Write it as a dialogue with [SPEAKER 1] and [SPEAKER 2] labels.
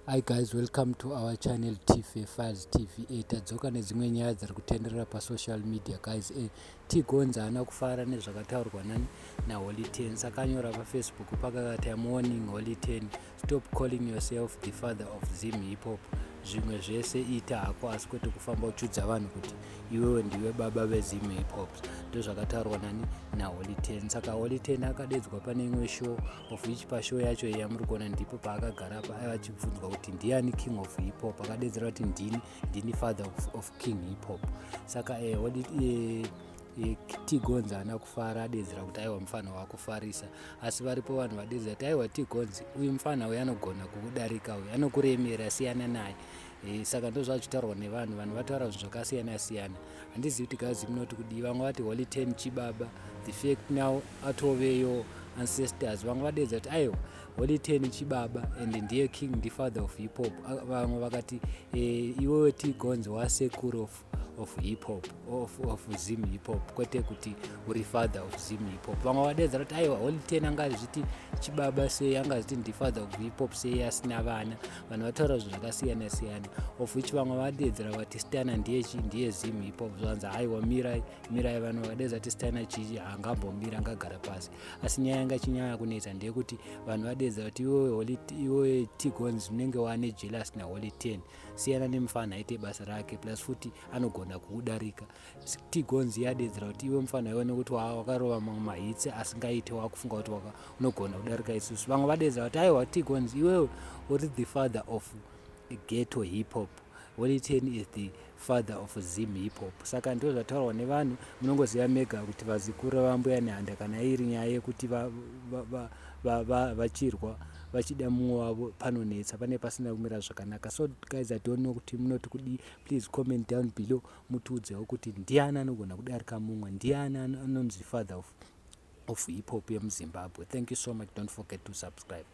[SPEAKER 1] Hi guys, welcome to our channel TV Files TV. Tadzoka nedzimwe nyaya dziri kutenderera pasocial media, guys. Ti Gonzi haana kufara nezvakataurwa nani naHoly 10, saka anyora paFacebook pakakati, "I'm warning Holy 10, stop calling yourself the father of Zim hip hop. Zvimwe zvese ita hako, asi kwete kufamba uchiudza vanhu kuti iwewe ndiwe baba veZim hip hop." Ndo zvakataurwa nani naHoly 10. Saka Holy 10 akadedzwa pane imwe show, of which pashow yacho yamuri kuona ndipo paakagara pa aiva achibvunzwa kuti ndiani king of hip hop. Akadedzera kuti ndini father of king hip hop. Saka Ti Gonzi haana kufara, adedzera kuti aiwa, mufana wakufarisa. Asi varipo vanhu vadedzera kuti aiwa, Ti Gonzi, uyu mufana uyu anogona kukudarika, uyu anokuremera, siyana naye. Saka ndo zvachitaurwa nevanhu. Vanhu vataura zvinhu zvakasiyana siyana. Handizivi kuti guys munoti kudii. Vamwe vati Holy 10 chibaba, the fact now atoveyo ancestors. Vamwe vadedza kuti aiwa, Holy 10 chibaba and ndiye king, ndifather of hip hop. Vamwe vakati iwewe Ti Gonzi wasekuru of hip hop, of Zim hip hop, kwete kuti uri father of Zim hip hop. Vamwe vadedzera kuti aiwa, Holy 10 angazviti chibaba sei, angazviti ndifather of hip hop sei asina vana? Vanhu vataura zvinhu zvakasiyana siyana, of which vamwe vadedzera vati Stunner ndiye ndiye Zim hip hop. Zvanzi haiwa, mirai, mirai. Vanhu vakadedza kuti Stunner chii, haangambomira, angagara pasi. Asi nyaya yanga chinyanya kunetsa ndeyekuti vanhu vadedza kuti iwewe Ti Gonzi unenge wane jealous naHoly 10, siyana nemufana aite basa rake, plus futi anogona kukudarika. Ti Gonzi yadedzera kuti iwe mufana iwe, nekuti wakarova mamwe mahits asingaite, wakufunga kuti unogona kudarika isusu. Vamwe vadedzera kuti aiwa, Ti Gonzi, iwewe uri the father of ghetto hip hop, Holy 10 is the father of Zim hip hop. Saka ndo zvataurwa nevanhu. Munongoziva mega kuti vazukuru vambuya Nehanda, kana iri nyaya yekuti vachirwa vachida mumwe wavo, panonetsa, pane pasina kumira zvakanaka. So guys, I don't know kuti munoti kudii. Please comment down below, mutiudzewo kuti ndiani anogona kudarika mumwe, ndiani anonzi father of hip hop yemuZimbabwe. Thank you so much. Don't forget to subscribe.